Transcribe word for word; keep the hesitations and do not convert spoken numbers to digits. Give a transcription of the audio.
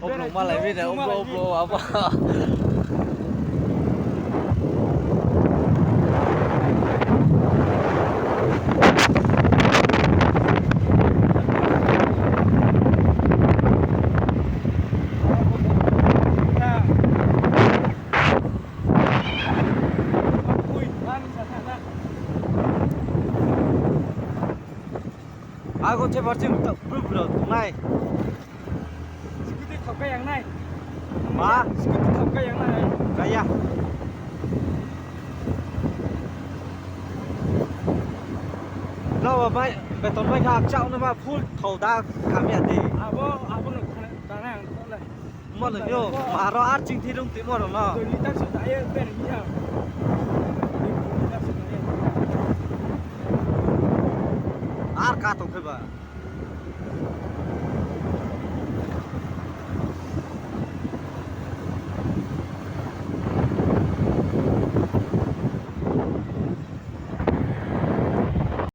Obrung malai bini, obro, obro, abo. Ago the bar chim ta bru bru tongnai. Scooty thok ka yang nai. Ma? Scooty thok ka yang nai. Kaya. Nrao bai, beton bai kha, akchao no ma full thau da khamya di. Abo, abo no khana, dana ang thok le. Mo no yo, ma ro ar ching thi rung ti mo ro no. Dui liter se da ye, ber ya. Dui liter se da ye. Ar ka tong khe ba.